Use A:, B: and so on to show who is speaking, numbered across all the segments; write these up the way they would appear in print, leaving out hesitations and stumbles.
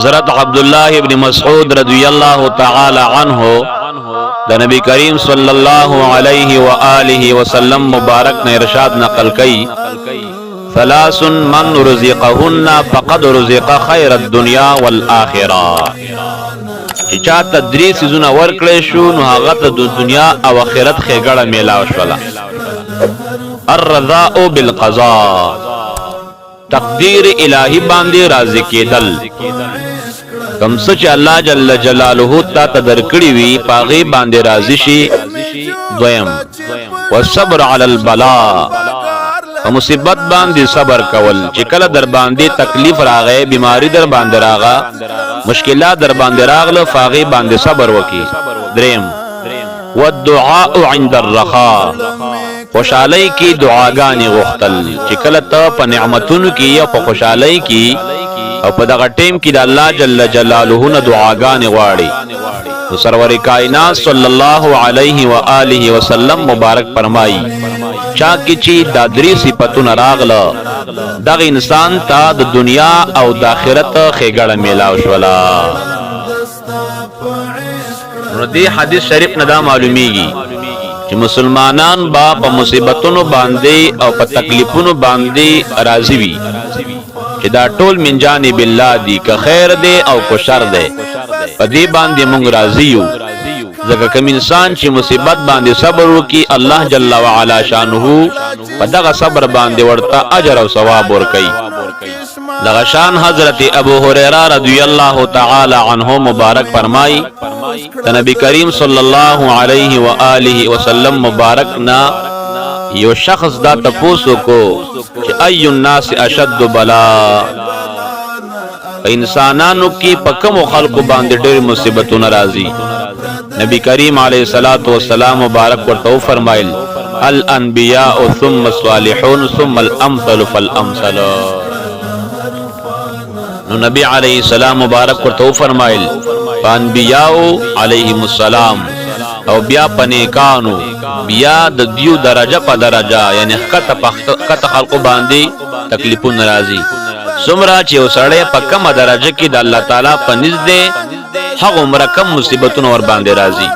A: حضرت عبد الله ابن مسعود رضی الله تعالی عنہ د نبی کریم صلی الله علیه و آله وسلم مبارک نه ارشاد نقل کړي، ثلاث من رزقهن فقد رزق خیر الدنیا والآخرہ. چې چاته درې سيزونه ورکړې شو، نو هغه ته د دنیا او آخرت ښېګړه میلاو شوله. الرضاء بالقضاء، تقدیر الهی باندې راضي کېدل. کوم څه چې الله جل جلاله تا ته درکړي وي، پاغي باندې راضي شي. دویم، والصبر علی البلاء، په مصیبت باندې صبر کول. چې کله در باندې تکلیف راغی، بیماری در باندې راغه، مشکلات در باندې راغله، فاغي باندې صبر وکي. دریم، والدعاء عند الرخاء، خوشحالۍ کې دعاګانې غوښتل. چې کله ته په نعمتونو کې او په خوشحالۍ کې او په دغه ټیم کې د الله جل جلاله نه دعاګانې غواړي، نو سرور کائنات صلی الله علیه و آله وسلم مبارک فرمایي، چا کې چې دا درې صفاتونه راغله، دغه انسان ته د دنیا او د آخرت ښېګړه میلاو شوله. نو دې حدیث شریف نه دا معلومیږي چې مسلمانان با په مصیبتونو باندې او په تکلیفونو باندې راضي وي، چې دا ټول من جانب الله دی، که خیر دی او که شر دی، په دې باندې مونږ راضي یو. ځکه کوم انسان چې مصیبت باندې صبر وکي، الله جل وعلا شانه په دغه صبر باندې ورته اجر او ثواب ورکوي. دغه شان حضرت ابو هريره رضی الله تعالی عنہ مبارک فرمای، د نبی کریم صلی الله علیه و آله وسلم مبارک نا یو شخص دا تپوسو کو چې ای الناس اشد بلا، په انسانانو کې په کوم خلکو باندې ډېر مصیبتونه راځي؟ نبی کریم علیه الصلاۃ والسلام مبارک ورته فرمایل، الانبیاء ثم الصالحون ثم الامثل فالامثل. نو نبی علیه السلام مبارک ورته فرمایل، انبیاء علیهم السلام او بیا پنیکانو، بیا د دیو درجه په درجه، یعنی خطه په خطه خلقو باندې تکلیفونه راځي. څومره چې وسړی په کمه درجه کې د الله تعالی په نزد دی، هغه عمر کم مصیبتونه ور باندې راځي.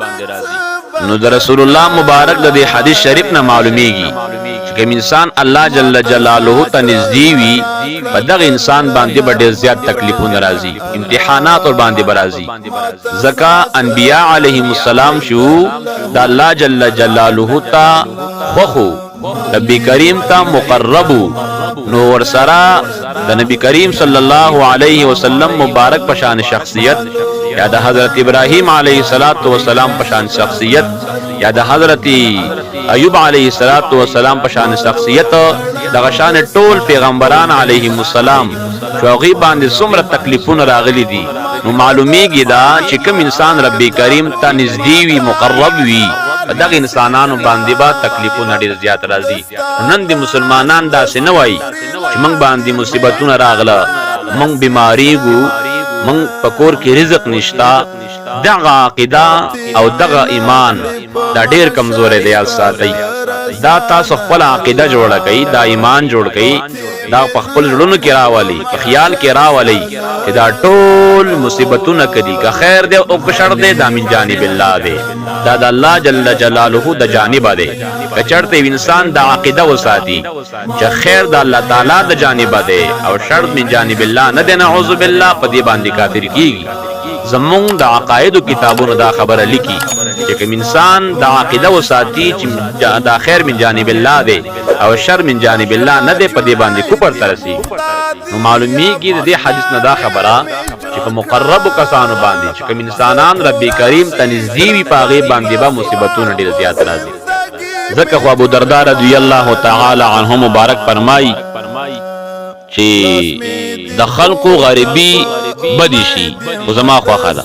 A: نو د رسول الله مبارک د دې حدیث شریف نه معلومیږي چې کوم انسان الله جل جلاله ته نږدې وي، په دغه انسان باندې به ډېر زیات تکلیفونه راځي، امتحانات ور باندې به راځي. ځکه انبیاء علیهم السلام شو، د الله جل جلاله ته خوخو، نبی کریم ته مقربو، نو ورسره د نبی کریم صلی الله علیه وسلم مبارک پشان شخصیت، یا د حضرت ابراهیم علیه الصلاۃ والسلام پشان شخصیت، یا د حضرت ایوب علیه الصلاۃ والسلام پشان شخصیت، دغه شان ټول پیغمبران علیهم السلام چې هغوی باندې څومره تکلیفونه راغلي دي، نو معلومیږي دا چې کوم انسان رب کریم ته نږدې وي، مقرب وي، په دغه انسانانو باندې به تکلیفونه ډېر زیات راځي. نن د مسلمانان داسې نه وایي چې موږ باندې مصیبتونه راغله، موږ بیماریږو، موږ په کور کې رزق نشتا. دغه عقیده او دغه ایمان دا ډیر کمزورې دی. یاد ساتئ، دا تاسو خپل عقیده جوړه کړئ، دا ایمان جوړ کړئ، دا په خپل زړونو کې راولي، په خیال کې راولي چې دا ټول مصیبتونه کدي، که خیر دی او که شر دی، دا من جانب الله دی، دا د الله جل جلاله د جانب دی. که چرته انسان دا عقیده وساتي چې خیر د الله تعالی د جانب دی او شر من جانب الله نه دی، نعوذ بالله، په دې باندې کافر کیږي. زمونږ د عقایدو کتابونو دا خبره لیکي چې کوم انسان د عقیده وساتي چې دا خیر من جانب الله دی او شر من جانب الله نه دی، په دې باندې کفر ته رسیږي. نو معلومیږي د دې حدیث نه دا خبره چې په مقربو کسانو باندې، چې کوم انسانان رب کریم ته نږدې وي، په هغې باندې به مصیبتونه ډېر زیات راځي. ځکه خو ابو دردا رضی الله تعالی عنہ مبارک فرمایي چې د خلکو غریبي بدی شي خو زما خوښه ده،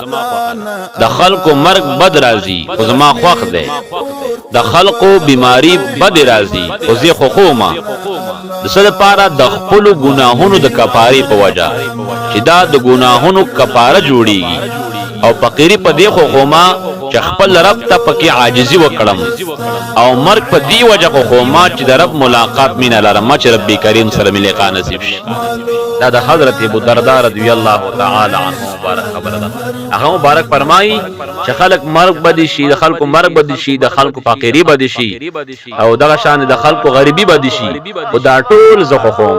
A: د خلکو مرګ بد راځي خو زما خوښ دی، د خلکو بیماری بد راځي خو زه خوښوم. د څه لپاره؟ د خپلو ګناهونو د کفارې په وجه، چې دا د ګناهونو کفاره جوړیږي. او فقیری په دې خوښوم چې خپل رب ته پکې عاجزي وکړم، او مرګ په دې وجه خوښوم چې د رب ملاقات مینه لرم، چې رب کریم سره مې لقا نصیب شي. دا د حضرت ابو درداء رضی الله تعالی عنه مبارک خبره ده. هغه مبارک فرمایي چې خلک مرګ بدی شي، د خلکو مرګ بدی شي، د خلکو فقیری بدی شي، او دغه شان د خلکو غریبي بدی شي، خو دا ټول زه خوښوم.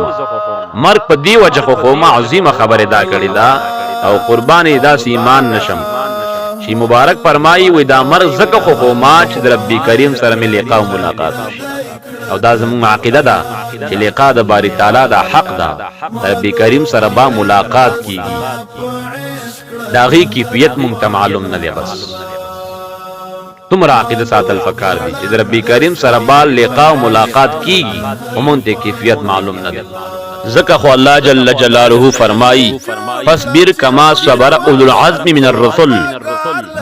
A: مرګ په دې وجه خوښوم. عظیمه خبره دا کړې ده، او قربان یې داسې ایمان نشم چې مبارک فرمایي وي دا مرګ ځکه خوښوم چې د رب کریم سره مې لقا او ملاقات وشي. او دا زموږ عقیده ده چې لقا د باری تعالی دا حق ده، د رب کریم سره با ملاقات کیږي. د هغې کیفیت مونږ ته معلوم نه دی، بس دومره عقیده ساتل پکار دي چې د رب کریم سره با لقا او ملاقات کیږي، خو مونږ ته کیفیت معلوم نه دی. ځکه خو الله جل جلاله فرمایي فاصبر کما صبر اولو العزم من الرسل،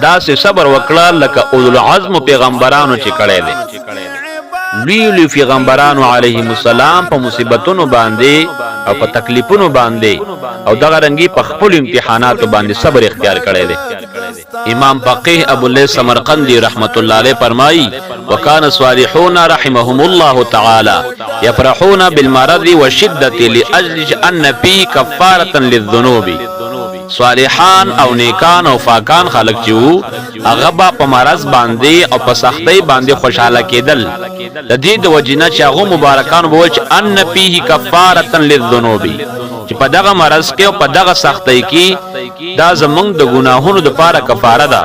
A: داسې صبر وکړه لکه اولو العزم پیغمبرانو چې کړی دی. لوی لوی پیغمبرانو علیهم السلام په مصیبتونو باندې او په تکلیفونو باندې او دغه رنګي په خپل امتحاناتو باندې صبر اختیار کړی دی. امام فقیه ابو لیث سمرقندی رحمت الله علیه فرمایي وکان صالحون رحمهم الله تعالی يفرحون بالمرض والشدة لاجل ان فيه کفارة للذنوب. صالحان او نیکان او فاکان خلق چې وو، هغه به په مرض باندې او په سختۍ باندې خوشحاله کېدل، د دې د وجې نه چې هغو مبارکانو به ویل چې ان فيه کفارة للذنوب، چې په دغه مرض کې او په دغه سختۍ کې دا زمونږ د ګناهونو د پاره کفاره ده.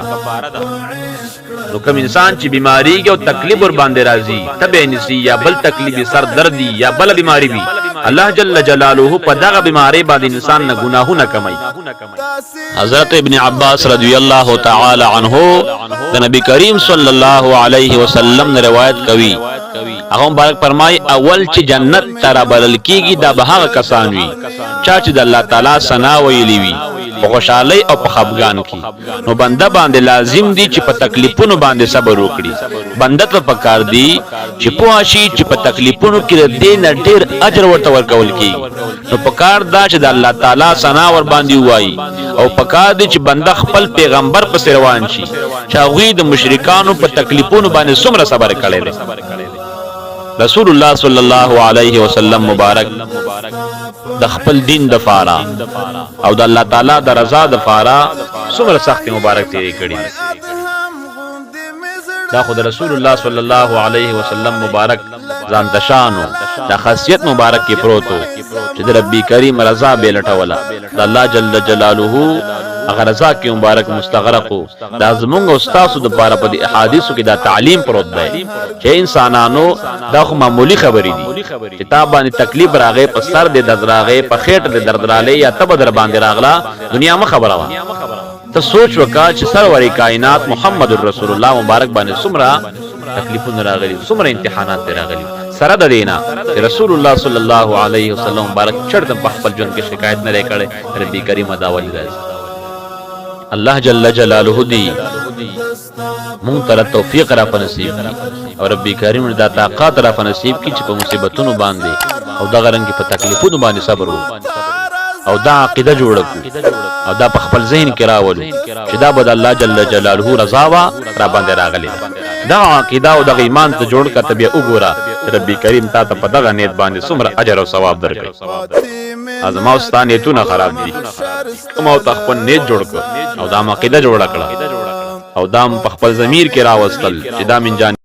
A: نو کوم انسان چې بیماریږي او تکلیف ور باندې راځي، تبه نیسي یا بل تکلیف، سر درد یا بل بیماری وي، الله جل جلاله په دغه بیماری باندې انسان نه ګناهونه کموي. حضرت ابن عباس رضی الله تعالی عنہ د نبی کریم صلی الله علیه وسلم نه روایت کوي، هغه مبارک فرمای اول چې جنت ته رابلل کیږي دا به هغه کسان وي چا چې د الله تعالی ثنا ویلي وي په خوشحالۍ او په خفګان کې. نو بنده باندې لازم دي چې په تکلیفونو باندې صبر وکړي. بنده ته پکار دي چې پوه شي چې په تکلیفونو کې د دې نه ډېر اجر ورته ورکول کیږي. نو پکار دا چې د الله تعالی ثنا ور باندې ووایي، او پکار دي چې بنده خپل پیغمبر پسې روان شي چې هغوی د مشرکانو په تکلیفونو باندې څومره صبر کړی دی. رسول الله صلی الله علیه وسلم مبارک د خپل دین د فاره او د الله تعالی د رضا د فاره څومره سختې مبارک تیرې کړي دي. دا خو د رسول الله صلی الله علیه وسلم مبارک ځان ته شان و، دا خاصیت مبارک کې پروت و چې د ربي کریم رضا به لټوله، د الله جل جلاله هغه رضا کې مبارک مستغرق و. دا زمونږ او ستاسو دپاره په دې احادیثو کې دا تعلیم پروت دی چې انسانانو دا خو معمولي خبرې دي چې تا باندې تکلیف راغی، په سر دې درد راغی، په خېټه دې درد راغلی، یا تبه در باندې راغله، دنیا مه خبروه. ته سوچ وکړه چې سرور کائنات محمد رسول الله مبارک باندې څومره تکلیفونه راغلي، څومره امتحانات پرې راغلي، سره د دې نه چې رسول الله صلی الله علیه وسلم مبارک چېرته په خپل ژوند کې شکایت نه دی کړی. ربي کریمه دا ولې راځي؟ الله جل جلاله دی مونږ ته توفیق را په نصیب کړي، او ربي کریم دا طاقت را په نصیب کړي چې په مصیبتونو باندې او دغه رنګ په تکلیفونو باندې صبر وکړو، او دا عقیده جوړه کړو، او دا په خپل ذهن کې راولو چې دا به د الله جل جلاله رضا وه را باندې راغلې ده. دغه عقیده او دغه ایمان ته جوړ کړه، ته بیا وګوره چې ربي کریم تا ته په دغه نیت باندې څومره اجر او ثواب درکوي. زما او ستا نیتونه خراب دي، ما او تا خپل نیت جوړ کړ او دا عقیده جوړه کړه او دا په خپل ضمیر کې راوستل چې دا من جان